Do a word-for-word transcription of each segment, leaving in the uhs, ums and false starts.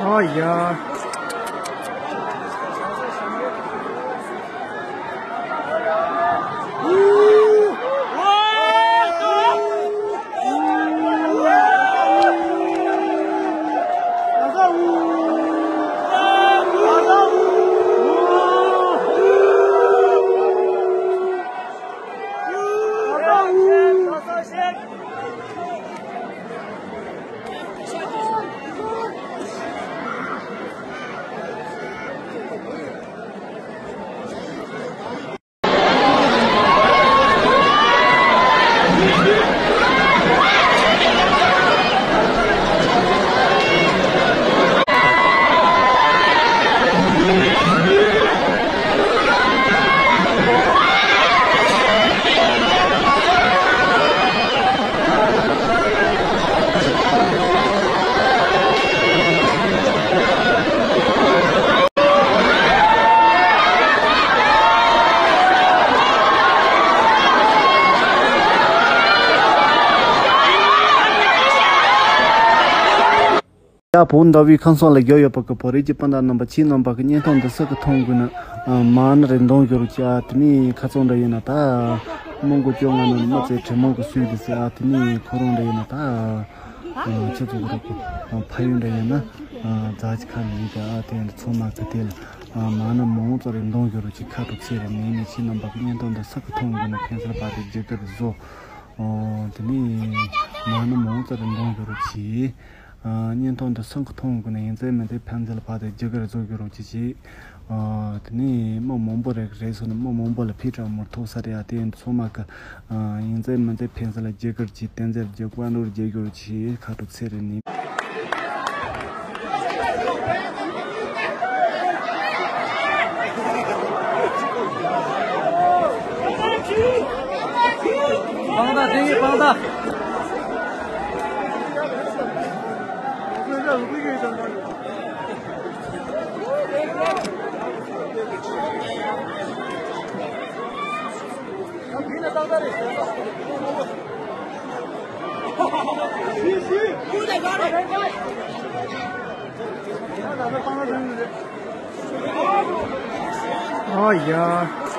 ཨོ་ཡ། ཡ། བོད་ཟླ་བའི་ཁམས་གསུམ་ལ་རྒྱལ་ཡོད་པ་གི་བོད་རིགས་ཀྱི་སྤུན་ཟླ་རྣམ་པ་ཁྱེད་རྣམ་པ་གི་བརྙན་ཐུང་འདི་སུ་གི་མཐོང་དགོས་ན། མ་ཎི་རེ་འདོན་རྒྱུ་རུ་ཅི་ཨ་དེ་ནས་ཁ་ཚོན་འདྲ་ཡིན་ན་ད། མོན་གྷོ་སྐྱོ་ང་ནང་མི་ཚེ་དྲེད་མོང་གི་སུས་འདི་སུ་ཨ་དེ་ནས་ཁོ་རང་འདྲ་ཡིན་ན་ད། ཁྱེད་ཚོ་གི་རུ་གི་ཕ་ཡུལ་འདྲ་ཡིན་ན། རྫ་ཆུ་ཁ་ནས་ཡིན་ད་ཨ་དེ་ཚང་མ་གི་དེ་ལ་མ་ཎི་མང་ཙམ་རེ་འདོན་རྒྱུ་རུ་ཅི་ཁ་དྲུག་ཚེ་རེ་ནས་ནས་ཁྱེད་རྣམ་པ་གི་བརྙན་ཐུང་འདི་སུ་གི་མཐོང་དགོས་ན་ཕན་ཚུན་བར་དུ་བརྒྱུད་སྐུར་བཟོ། དེ་ནས་མ་ཎི་མང་ཙམ་རེ་འདོན་རྒྱུ་རུ་ཅི། བརྙན་ཐུང་འདི་སུ་གི་མཐོང་དགོས་ན་ཡིན་ཚད་མིན་ཚད་ཕན་ཚུན་ལ་བར་དུ་བརྒྱུད་སྐུར་བཟོ་རྒྱུ་རུ་ཅི་བྱེད། དེ་ནས་མི་མང་པོ་རེ་རེ་སོང་ན་མི་མང་པོ་ལ་ཕན་དྲག་མོར་ཐོགས་ས་རེད་ཨ་དེ་ཚང་མ་གི། ཡིན་ཚད་མིན་ཚད་ཕན་ཚུན་ལ་བརྒྱུད་སྐུར་གྱིས་བསྟན་འཛིན་བརྒྱུད་བཀའ་འགྲོར་བརྒྱུད་རྒྱུ་རུ་ཅི་ཁ་དྲུག་ཚེ་རེ་ནས། ཨོ་ཡ།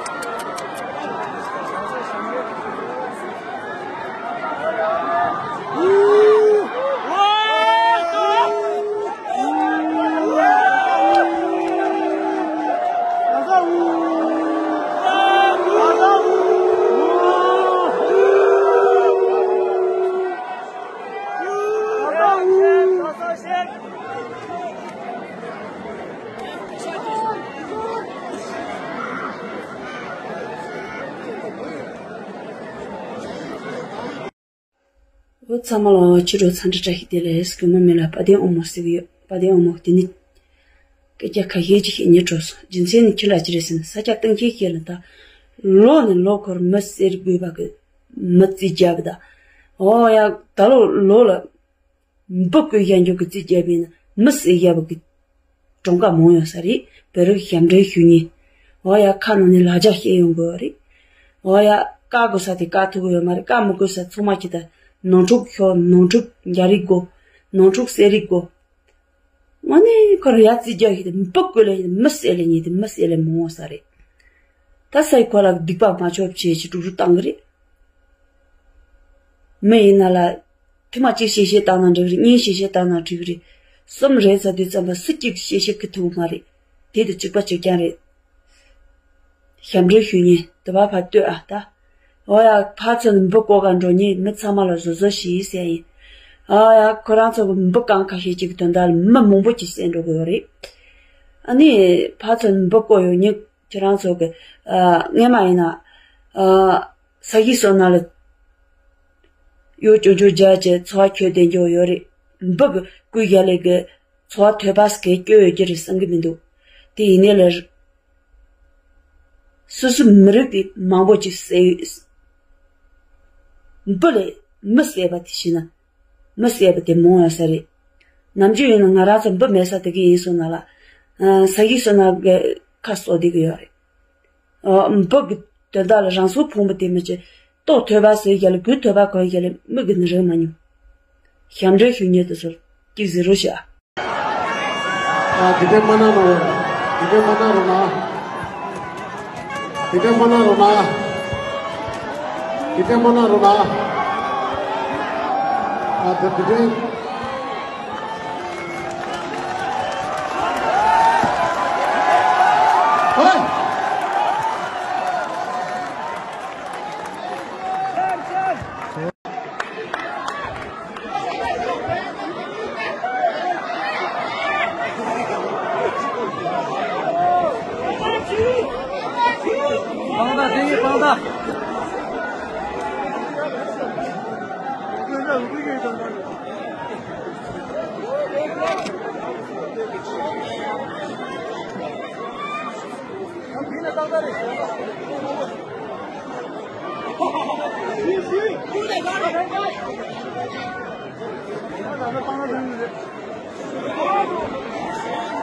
བོད་ཚང་མ་ལ་ཕྱི་དྲོ་འཚམས་འདྲི་བཀྲ་ཤིས་བདེ་ལེགས། སྐུ་ངོ་མི་ལ་དཔལ་ལྡན་དབང་མོ་ཟེར་གྱི་ཡོད། དཔལ་ལྡན་དབང་མོ་དེ་ནི་སྐད་ཆ་ཁ་ཤས་ཅིག་བཤད་སྙིང་བྲོ་སོང་། རྒྱུ་མཚན་ནི་ཁྱི་ལ་ཅི་རེད་ཟེར་ན་ས་ཆ་སྟངས་ཆེན་ཞིག་ལ་ད་ལོ་ནས་ལོ་འཁོར་མི་གསེར་དགོས་པ་གི་མི་རྩིས་རྒྱབ་ད། ཨོ་ཡ་ད་ལོ་ལོ་ལ་འབུ་བརྐོས་བཞག་འཇོག་གི་རྩིས་རྒྱབ་པས་ན་མི་གསེར་རྒྱབ་པ་གི་གྲངས་ཀ་མང་ཡོད་ས་རེད། བོད་རིགས་ཞབས་འདྲེན་ཞུ་མཁན། འོ་ཡ་ཁ་ནང་ནས་ལག་ཆ་བཤད་ཡོང་དགོས་པ་རེད། འོ་ཡ་བཀག་དགོས་ས་དེ་བཀག་ཐུབ་ཀྱི་ཡོད་མ་རེད། བཀག་མི་དགོས་ས་ཚང་མ་ཁྱེད་ད་ནང་འཁྲུག་ཤོག་ནང་འཁྲུག་རྒྱ་རིགས་དགོས། ནང་འཁྲུག་གསེར་རིགས་དགོས། དངོས་གནས་ཁོ་རང་ཡ་རྩིས་རྒྱག་ཡོད་དེ་མི་བཀོད་ལས་ཡོད་དེ་མི་གསལ་ལས་ཉེ་དེ་མི་གསལ་ལས་མི་འོང་ས་རེད། ད་སའི་ཁོ་ལ་སྡིག་པ་མ་ཆོག་བྱེད་ཅིག་དཀྲུག་དཀྲུག་བཏང་གི་རེད། མི་ཡིན་ན་ལ། ཐུན་མ་གཅིག་ཤེས་ཤེས་བཏང་ན་འགྲིག་རེད། གཉིས་ཤེས་ཤེས་བཏང་ན་འགྲིག་རེད། གསུམ་རེད་ཟེར་དུས་ཙམ་པ་སུ་གཅིག་ཤེས་ཤེས་ཀི་ཐུབ་མ་རེད། དེ་དུ་གཅིག་པ་གཅིག་རྐྱང་རེད། ཞབས་འདྲེན་ཞུ་མཁན་དུ་བ་ཕར་ལྟོས་ཨ་ད། འོ་ཡ་ཕར་ཚུར་འབུ་བརྐོ་ག་འགྲོ་མཁན་མི་ཚང་མ་ལ་བཟོད་བཟོད་ཞིག་ཟེར་ཡིན། ཨ་ཡ་ཁོ་རང་ཚོ་གི་འབུ་རྐང་ཁ་ཤས་ཅིག་གི་དོན་དག་ལ་མི་མང་པོ་ཅིག་བསད་འགྲོ་གི་ཡོད་རེད། ཨ་ནི་ཕར་ཚུར་འབུ་བརྐོ་ཡོང་མཁན་ཁྱེད་རང་ཚོ་གི་ཨ་སྔས་མ་ཡིན་ན་ཨ་ས་གཞི་སོགས་ནང་ལ་གཡོ་ཅོ་ཅོ་རྒྱག་བྱས་འཚོ་བ་འཁྱོལ་བསྡད་འགྱོ་ཡོད་རེད། འབུ་གི་བརྐོས་བཞག་ལས་གི་འཚོ་བ་ཐོས་པ་སྐད་སྐྱོ་ཡོད་ཀྱི་རེད་བསམ་གི་མི་འདུག་དེ་ཡིན་ནའི་ལ། སོ་སོའི་མི་རིགས་དེ་མང་པོ་ཅིག་བསད་ཡོད། འབུ་ལས་མི་བསད་པ་དེ་ཤི་ན། མི་བསད་པ་དེ་མང་ཡོད་ས་རེད། ནམ་རྒྱུན་ཡིན་ན་ང་རང་ཚོ་འབུ་མེད་ས་དེ་གི་ཡིན་སོང་ན་ལ། ཨ། ས་གི་སོང་ན་གི་ཁ་གསོ་བསྡད་གི་ཡོད་རེད། ཨ། འབུ་གི་དོན་དག་ལ་རང་སྲོག་ཕུང་པོ་དེ་མི་བྱེད། ལྟོ་ཐོད་པ་ཟོས་རྒྱ་ལ་གོས་ཐོད་པ་གོན་རྒྱ་ལ་མི་གི་ནི་རེག་མ་མྱོང་། ཞབས་འདྲེན་ཞུ་མཁན་དེ་ཚོར་ཀྱིས་ཟེར་རོ་ཤག་ཨ། དེ་འདྲ་མ་གནང་རོགས། དེ་འདྲ་མ་གནང་རོགས་གནང་། དེ་འདྲ་མ་གནང་རོགས་གནང་། དེ་འདྲ་མ་གནང་རོགས་གནང་། ཨ། དེ་དེ་འདྲ། ཧོ།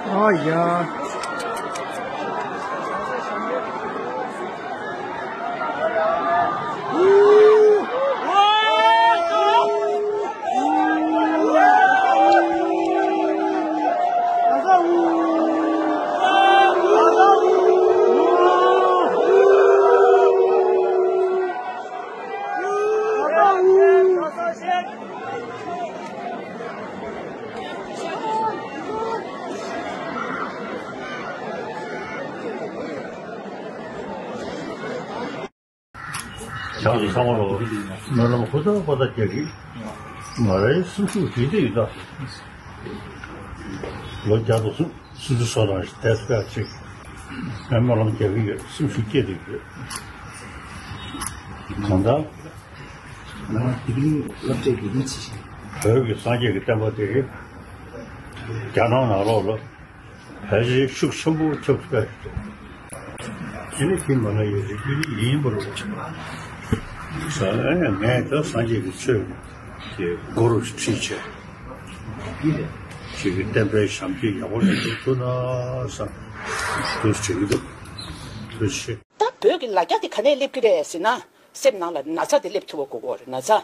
ཨ་ཡ། བྱང་ཆུབ་ཚང་མ་ལོ། སྨོན་ལམ་ཧུར་ཐག་པ་ཐག་རྒྱག་གི། ང་རའི་སེམས་ཤུགས་ཞེ་དྲག་ཡོད་ད། ལོ་བརྒྱ་དང་སུམ་ཅུ་སོ་དང་ཏེ་སི་ཀ་ཅིག་ངས་སྨོན་ལམ་རྒྱག་གི་ཡོད། སེམས་ཤུགས་སྐྱེད་བསྡད་ཡོད། གང་ལྟར། ང་དེ་རིང་སློབ་གྲྭའི་དགེ་རྒན་བྱས་ཤིང་། བོད་ཀྱི་སངས་རྒྱས་ཀྱི་བསྟན་པ་དེ་རྒྱ་ནག་ནང་ལོགས་ལ། ཕལ་ཆེར་ཤུགས་ཆེན་པོ་ཁྱབ་ཚུལ་ཞིག་འདུག་དེ་ནི་དེ་མ་ལ་ཡི་རིགས་རྒྱུད་ཡིན་པར་རོ། ས་ངས་ད་སངས་རྒྱས་ཀྱི་ཆོས་ཀྱི་སྒོ་རུ་ཁྲིད་བྱས། ཅིག་གི་བསྟན་པའི་ཞབས་ཕྱི་ཡག་པོ་ཞིག་ཐུབ་ན་བསམ། དུ་བྱེད་ཀྱི་འདུག་དུ་བྱེད། ད་བོད་ཀྱི་ལ་རྒྱ་དེ་ག་ནས་སླེབས་ཀྱི་རེད་ཟེར་ན། སེམས་ནང་ལ་ན་ཚ་དེ་སླེབས་ཐུབ་པ་དགོས་ཀྱི་རེད། ན་ཚ།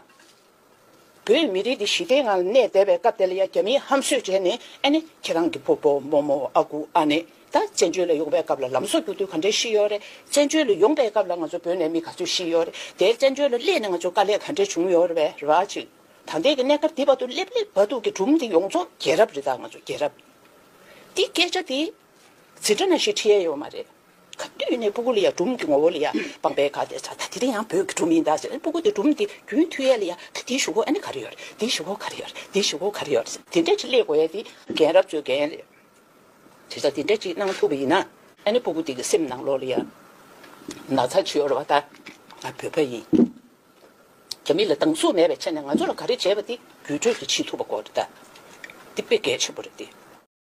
བོད་མི་རིགས་འདི་ཞི་བདེའི་ངང་ལ་གནས་བསྡད་པའི་སྐབས་དེ་ལ་ཡང་རྒྱ་མིས་ཧམ་བཟོས་བྱས་ནས། ཨ་ནི་ཁྱེད་རང་གི་ཕོ་པོ་རྨོ་མོ་ཨ་ཁུ་ཨ་ནེ་ད་བཙན་བྱོལ་ལ་ཡོང་པའི་སྐབས་ལ་ལམ་བཟོ་རྒྱུག་དུས་ག་འདྲས་ཤི་ཡོད་རེད། བཙན་བྱོལ་ལ་ཡོང་པའི་སྐབས་ལ་ང་ཚོ་བོད་ནས་མི་ག་ཚོད་ཤི་ཡོད་རེད། དེ་བཙན་བྱོལ་ལ་སླེབས་ནས་ང་ཚོ་དཀའ་ལས་ག་འདྲས་བྱུང་ཡོད་རེད་པས། རེད་པ། ཅིག་ད་ལྟའི་གི་གནས་སྐབས་འདི་བར་དུ་སླེབས་སླེབས་བར་དུ་གི་སྒྲུང་འདི་ཡོངས་རྫོགས་རྒྱལ་རབས་རེད། ད་ང་ཚོ་རྒྱལ་རབས་འདི་སྐད་ཆ་འདི་འཛིན་གྲྭ་ནང་བཞིན་ཁྲིད་ཡས་ཡོད་མ་རེད། ག་དུས་ནས་སྤུ་གུ་ལ་ཡ་སྒྲུང་གི་ངོ་བོ་ལ་ཡ་སྤངས་པའི་ཁ་དེ་ཚ། ད་དེ་རིང་ཡང་བོད་ཀྱི་སྒྲུང་ཡིན་ད་ཟེར། སྤུ་གུ་དེ་སྒྲུང་དེ་རྒྱུན་མཐུད་ཡས་ལ་ཡ། ད་དེའི་གཞུག་གུ་ཨ་ནི་ག་རེ་ཡོད་རེད། དེའི་གཞུག་གུ་ག་རེ་ཡོད་རེད། དེའི་གཞུག་གུ་ག་རེ་ཡོད་རེད་ཟེར། དེ་འདྲས་ཅིག་སླེབས་དགོས་ཡས་དེ་རྒན་རབས་ཚོའི་འགན་རེད། དེ་ཚོ་དེ་འདྲས་ཅིག་གནང་ཐུབ་པ་ཡིན་ན། ཨ་ནི་སྤུ་གུ་དེ་གི་སེམས་ནང་ལོགས་ལ་ཡ་ན་ཚ་ཅིག་ཡོད་རེད་པ། ད་ང་བོད་པ་ཡིན། རྒྱ་མི་ལ་སྡང་ཟུག་མེད་པའི་ཆ་ནས་ང་ཚོ་ལ་ག་རེ་བྱས་པ་དེ་བརྒྱུད་སྤྲོད་དེ་བྱེད་ཐུབ་པ་དགོས་རེད་ད། འདི་དཔེ་གལ་ཆེན་པོ་རེད་དེ།